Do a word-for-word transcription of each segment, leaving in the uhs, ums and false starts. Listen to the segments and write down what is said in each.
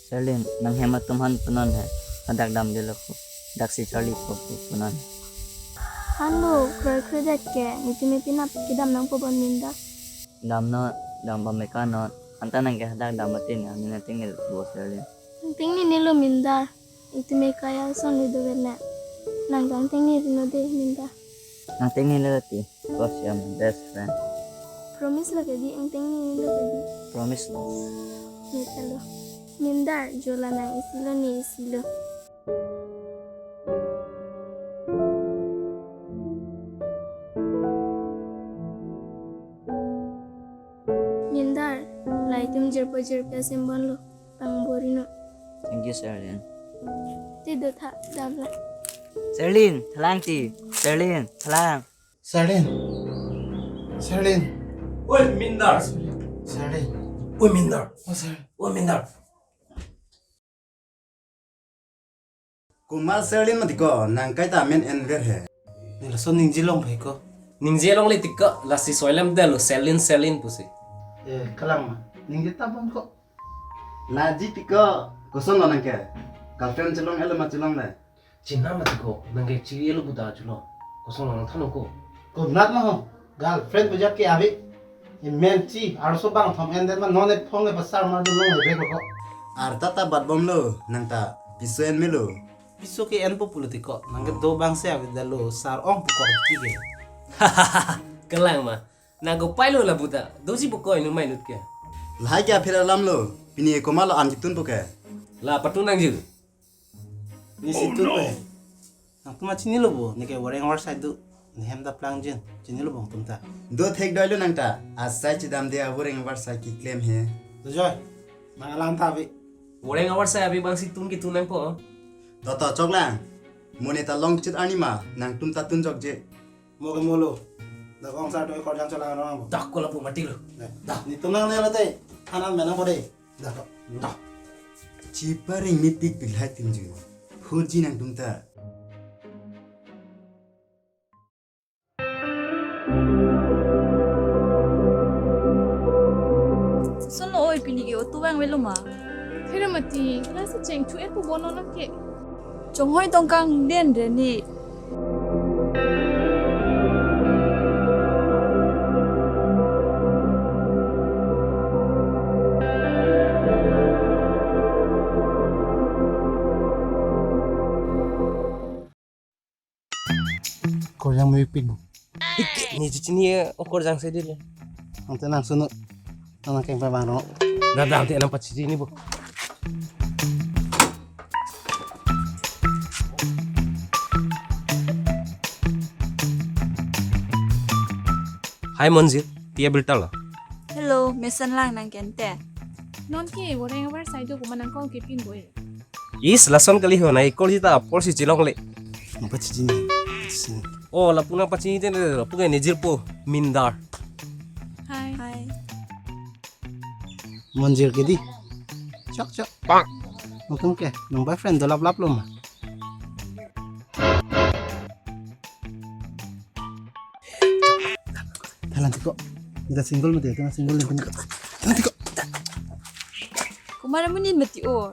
Charlene, nang hem atum aphan punon he, hadak damdelo pu, daksi charlipo pu punon he. Halo, kroikre det ke, nitum epinap kedam nangpo bon Mindar. Damnon, dambom eka non, anta nang ke hadak dam mati ne, nina tingni bo Charlene. Nang tingni nilo Mindar, itum eka ya son le dovel ne. Nang kang tingni rino de Mindar. Nang tingni le ti. Because you're my best friend. Promise lo ke di, nang tingni lo ke di. Promise lo. Neta lo. Mindar, jo la nang isi lo, ne isi lo. Mindar, la itum jirpo jirpi asembon lo. Pangborino. Thank you, Charlene. Te dotha, damla. Charlene, thalang ti. Charlene, thalang. Charlene. Charlene. Oi, Mindar. Charlene. Oi, Mindar. Oh, Charlene. Oi, Mindar. Komat Charlene mati ko, nang kaita amen enver he. Ne laso ningje long pai ko. Ningje longle ti ko, lasi soilem detlo, Charlene, Charlene pusi. Eh, kalang ma. Ningje ta bom ko. Laji ti ko, koson lo nang ke. Girlfriend chelong elo ma chelongle. Chinam mati ko, nang ke chiri elo buda chulo. Koson lo nang than ko. Konat ma ho. Girlfriend bujat ke ave. Emen chi, arloso bang thom en det ma non ephong epasar ma dun long ebe ko. Arta ta bat bomlo, nang ta piso en melo. Piso ke enpo pulo ti ko, nang ke do bang se ave dalo, sar ong pu ko ti ke. Kelang ma, nang ko pailo la buda, doji pu ko inut ma inut ke. Lahai ke aphir alam lo, pini komat lo an kitunpo ke. La patun nangji. Nisi tun pe. Nangtum ma chinilo bo, ne ke wareng warsai do. Ne hem daplang jin. Chinilo bo nangtum ta. Do thek doilo nang ta. Asai chedamde awareng warsai keklem he. Do joi. Nang alam ta ave. Wareng warsai ave bang si tun ketun nangpo. Do to choklang. Mo ne ta long chit arni ma, nangtum ta tun jokje. Mo ke molo. Dak ong sar to ekor jang cholang rong. Dak ko lapu mati lo. Dak. Netum nang ne late. Thanan menang pode. Dak. Dak. Chipa ring mipik piklai timju. Huji nangtum ta. Sono oi, pini ke auto vangvelo ma. Pheremati, lasi cheng chu et pu bono nang ke. Chonghoi tong kangden re ni. Korjang mepik bo. Ik, ne chichini, eh, okorjang sedile. Ante nang sunu. Nang keng pa bang ro. Dadam te nang pachini bo. Hi Monjir, pia birta lo. Hello, mesen lang nang kente. Non ke wareng warsai do kuma nang kong ke pin boy. Is lason kali ho na ikol jita apor si chilong le. Nang pachini. Pachini. Oh, lapu nang pachini te, lapu ke nejir po Mindar. Hi. Hi. Monjir ke di. Chok chok. Bang. Nangtum ke, nang boyfriend do lap lap lo ma. Thalang ti ko. Ita single mati, ita single mati. Thalang ti ko. Kumar amonit mati o.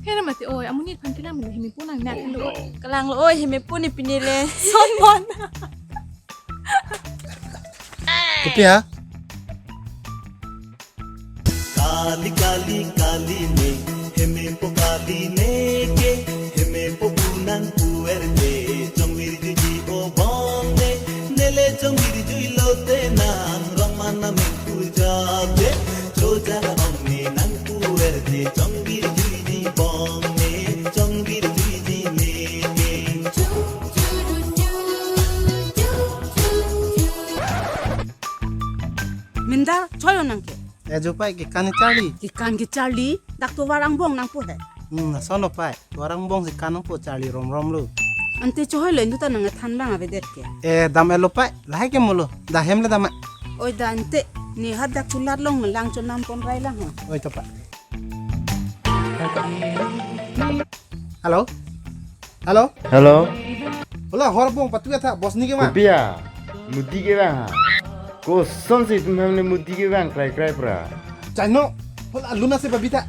Pheremati oi, amonit aphan kelang mati hemi pu nang nak lo. Kelang lo oi, hemi pu ne pini le. Son mon. Kopi ha? Kali kali kali ne, hemi po kali ne ke, hemi po pu nang puer de, chongvir juji o bong ne, nele chongvir jui lote nang, romana min puja de, choja ong ne nang puer de, chongvir juji bong ne, chongvir juji ne ke. Mindar, choyo nang ke. Eh, jo pai, kekan kecharli. Kekan kecharli, dak tovar angbong nangpo he. Hmm, lason lo pai, tovar angbong si kan nangpo charli rom rom lo. Ante chohoi lo indu ta nang than bang avedet ke. Eh, dam elo pai, lahai ke molo, dak hem le dam a. Oi da ante, ne hadak kulat long lang chonam pon rai lang ho. Oi to pai. Hello? Hello? Hello? Hola, hor bong patu ya tha, boss ni ke ma? Kopi ya? Modi ke bang ha? Koson si tum hem le modi ke bang krai krai pra. Chano, hola, luna se babita.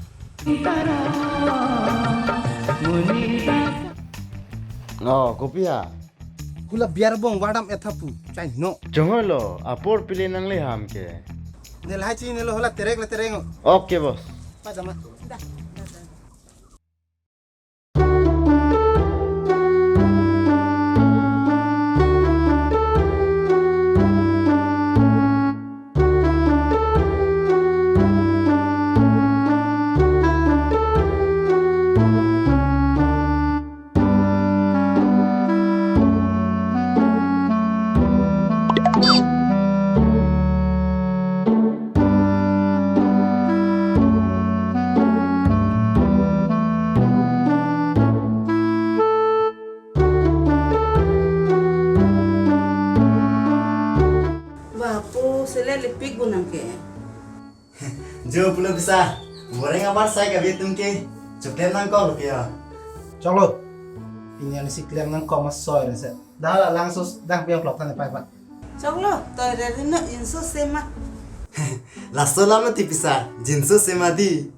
Oh, kopi a? Hula biar bong vardam ethapu, chai no. Chonghoi lo, apor pile nangle ham ke. Ne lahai chi ne lo hula terek le tereng. Okay, boss. Pai dama. Bapo, sele lipik bunang ke. Jo pulo bisa, boreng abar sai kabi tum ke, chuklem nangkok lo pia. Choklo, ini yang si klem nangkok mas soi rese. Dah la langsus, dah piang plok tane pai pai. Choklo, toi re rino inso sema. Laso lam ti bisa, jinso sema di.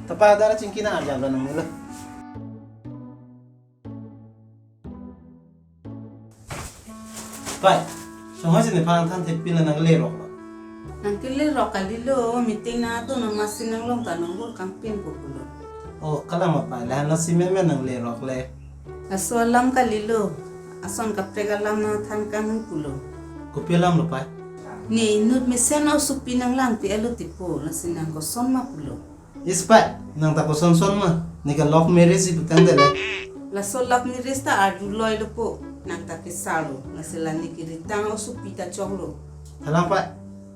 Tapa dara chingki na arjam lo nang nilo. Pai, chonghoi si nephan thanthe pin la nanglerok lo. Nangkelerok kalilo, meeting nangtum nangmasi nanglong ta nangbur kangpin ko pulo. Oh, kalang ma pai, lahan lo si memen nanglerok le. Laso alam kalilo, ason kaprek alam nangthan kangpin pulo. Kopi alam lo pai? Ne inut mesen aosopi nanglang ti elo tipo, lasi nang koson ma pulo. Is pai, nang ta koson son ma, ne ke love marriage ipu tangte le. Laso love marriage ta arjuloi lo po, nang ta kesar lo, lasi la ne keritang aosopi ta choklo. Thalang pai,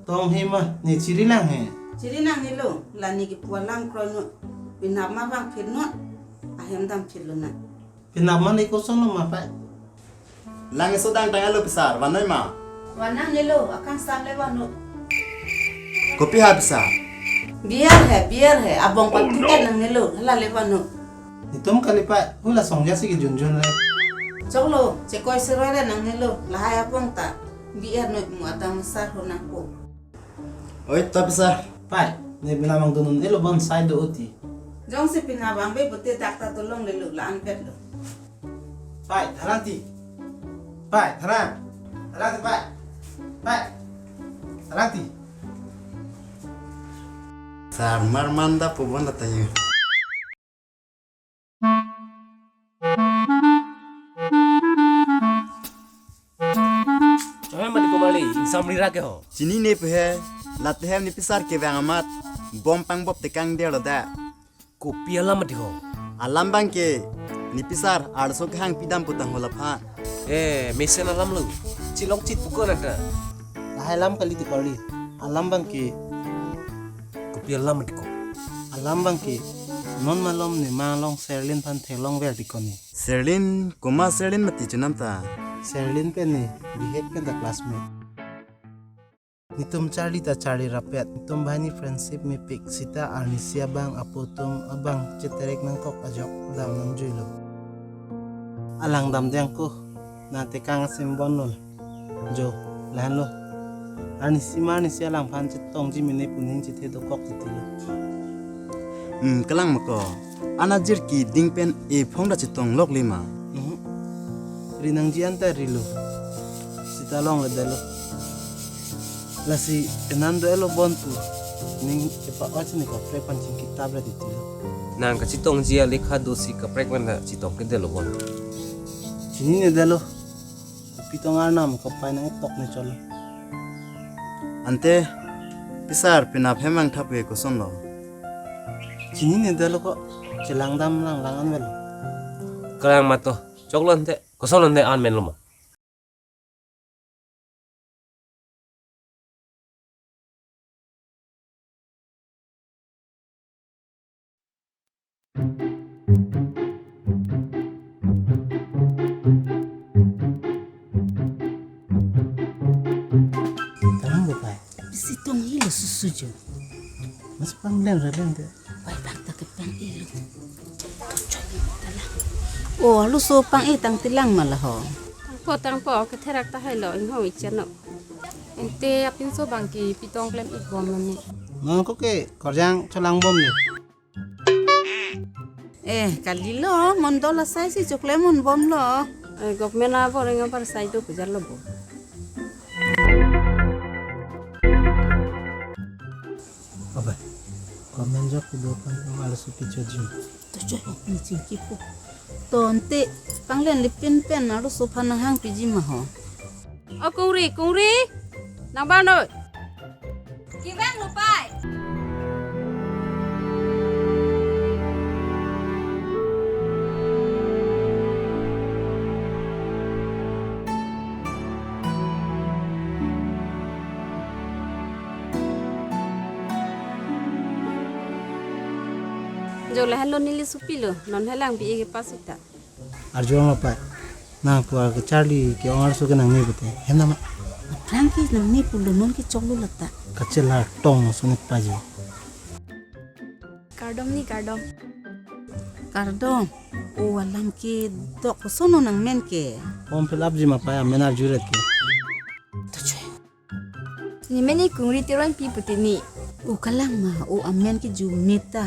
tong he ma, ne chiri lang he. Chiri lang he lo, la ne kepu alam kroi non, penap ma vangphit non, ahem damphit lonang. Penap ma ne koson lo ma pai? Lang eso dang tang alo pisar, vannoi ma? Vannang nelo, akangsam le vannon. Kopi ha pisar? Beer he, beer he, abong patuket nang nelo, hala le vannon. Netum kali pai, hula songja si kejunjun le. Choklo, chekoi seroi le nang nelo, lahai abong ta. Beer noi mu adam sar ho nangpo. Oi, ta pisar. Pai, ne bina mang dunun elo bonsai do uti. Jongsi pina bang be pute dak ta tolong lelo la anpet lo. Pai, tharang ti. Pai, tharang. Tharang ti, pai. Pai. Tharang ti. Sar mar manda po bon lata yu. Chonghoi mati ko mali, ingsam rira ke ho. Chinine pe he, late hem ne pisar kevang amat, bom pangbop tekang der lo da. Kopi alam mati ho. Alam bang ke, ne pisar arloso kehang pidam putang ho lapha. Eh, mesen alam lo. Chilong chit pukon ada. Lahai alam kali ti kali. Alam bang ke. Kopi alam mati ko. Alam bang ke. Non malom ne malong Serlin phan theklong ver ti koni. Serlin, koma Serlin mati chunam ta. Serlin pen ne, bihek pen ta classmate. Netum charli ta charli rapet, netum banghini friendship mepik, sita arnisi abang apo atum abang cheterek nangkok ajok dam nangjuilo. Alang damde angko, na tekang asim bon lo. Jo, lahan lo. Arnisi ma arnisi alangphan chetongji mene pu ning chethe dokok titi lo. Hmm, kalang ma ko. Anajir keding pen ephong ta chetong lok lima. Mhm. Ri nangji anta rilo. Sita longledetlo. Lasi penang do elo bon pu. Ning epa-ot si ne kaprek pen chingkitap ra titi lo. Nang kachetongji alekha do si kaprek pen ta chetong kedetlo bon. Chininedetlo. Pitong arnam kapai nang tok ne cholo. Ante, pisar penap hem vang thap ve koson lo. Chininedetlo ko, chelang dam lang lang an velo. Kalang ma to, choklo ante, koson ante an men lo ma. Kalang do pai. Bisi tong hilo susu jo. Mas pang leng ra leng de. Pai pang ta ke pang ilo. Tuchon ni talang. Oh, laso pang e tang tilang ma la ho. Tangpo tangpo ketherak tahai lo inghong icheno. Ante apinso bang ke pitong klem ik bom lo ni. Non ko ke korjang cholang bom ni. Eh, kalilo, mondol asai si chokle mon bomlo. Eh, government aboreng abar sai do pujar lo bo. Abe, government job kedo aphan amal supi chojim. To choi, ni chingki po. To ante, panglen lipin pen, arloso aphan nanghang piji ma ho. O Kungri, Kungri, nang ba noi. Kevang lo pai. Jo lahenlo neli supi lo, non helang B A kepass sita. Arju ma pai. Nang pu ar kecharli ke-ong arloso ke nangne pute. Hem nama. Aphrang ke nangne pulo non ke choklo lata. Kachelar tong suni paji. Kardom ni kardom. Kardom. O alam ke dok koson nangmen ke. Form fill up ji ma pai amen arju ret ke. To choi. Ne men ni Kungri Teronpi pute ni. O kalang ma, o amen ke Jumita.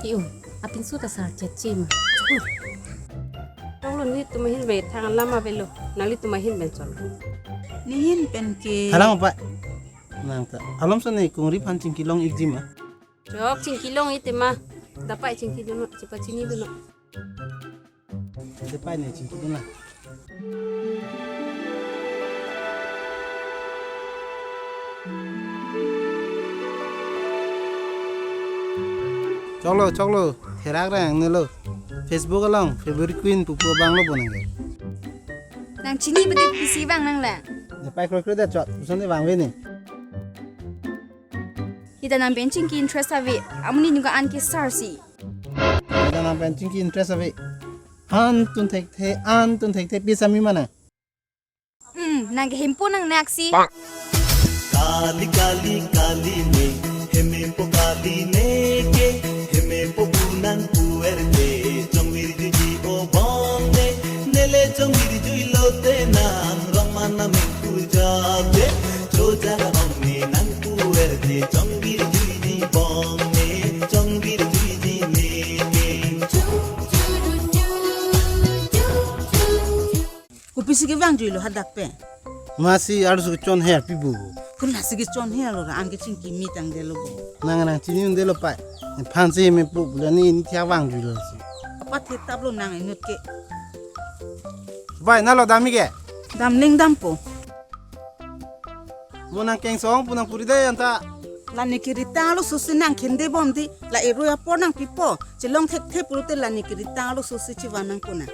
Iyo, apinso ta sar cheche ma. Choklo. Choklo, netum ahin pen thang alam avelo. Nanglitum ahin pen cholo. Nehin pen ke. Thalang apa? Nang ta. Alom sa ne Kungri aphan chingki long-ik ji ma. Chok chingki long-ik te ma. Dapai chingki dun, chepachini dun. Dapai ne chingki dun na. Choklo, choklo. Therak rang ne lo. Facebook along, favorite queen pupu abang lo bo nang ke. Nang chini bedi pisi vang nang la. Dapai kroi kroi da chot. Uson de vangve ne. Ita nang pen chingki interest ave, amonit nunga an ke sar si. Ita nang pen chingki interest ave. An tun thekthe, an tun thekthe, pisa mi mana. Hmm, nang ke hempo nang nak si. Kali kali kali ne, hemepo kali ne ke, hemepo pu nangpu erte, chongvir juiji o bongne, nele chongvir juilo te nang, rong mana mengpu jabje, choja bongne nangpu erte, chongvir juiji bongne, chongvir juiji ne ke. Kopisi kevang juilo hadak pen. Masi arloso kechon her pibu. Kun lasi kechon her lo ra an ke chingki mi tangde lo bo. Nang nang chini un-e lo pai. Nephan si mepu bula ni ni thia vang juilo si. Apa the tap lo nang inut ke. Bai nalo dam-ik ke. Dam ling dampo. Mo nang kengsong pu nang puri dei anta. La ne kiri tanglo susi nang khende bom di. La erui apor nang pipo. Chelong thekthe pulote la ne kiri tanglo susi chivan nangpo na.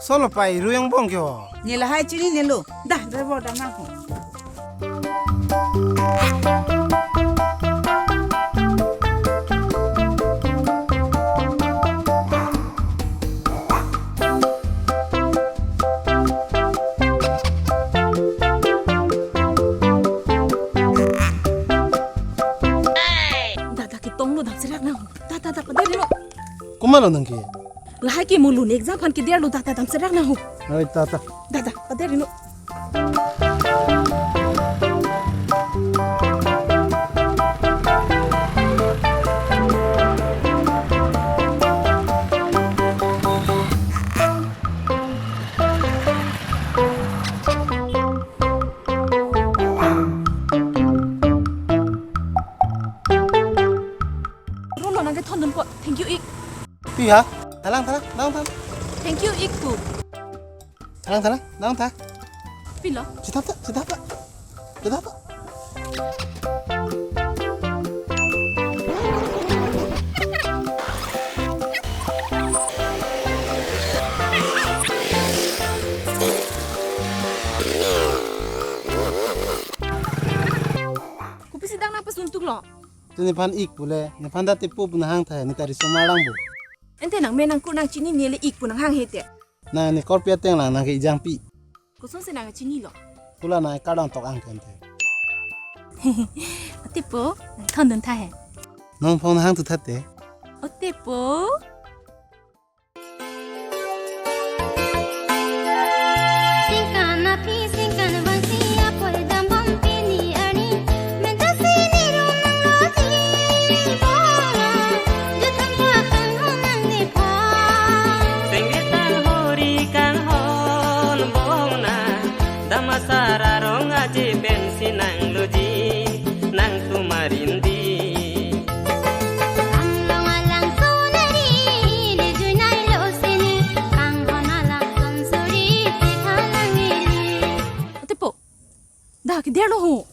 Solo pai erui angbong ke ho. Ne lahai chinine lo. Dah, driver dam nang ho. Dah, dah, ketong lo, dah, serak nang ho. Dah, dah, dah, pader lo. Komat lo nang ke? Lahai ke mulun exam aphan keder lo, dah, dah, dam serak nang ho. Oi, ta, ta. Dah, dah, pader lo. Rolo nang kethondun po. Thank you ik. Pi ha? Thalang, thalang, thalang, thalang. Thank you ik pu. Thalang, thalang, thalang, thalang. Pilo. Chithap ta, chithap ta. Chithap ta. Kopisi dak nangpasun tuk lo? Tu nephan ik pule, nephan dak tepo pu nanghang tha, ne ta riso marlang bo. Ante nang me nang kur nang chinine le ik pu nanghang he te. Nang ne korpi ateng lang nang ke ijang pi. Kosonsi nang chinilo? Kula nang kardom tok ang ke ante. Atepo, nang thondun tha he. Non phone hang tu thate. Atepo. Singkan aphi singkan vangsi apor dambom pini arni. Mentasi ni rumang roti. Arlo ho.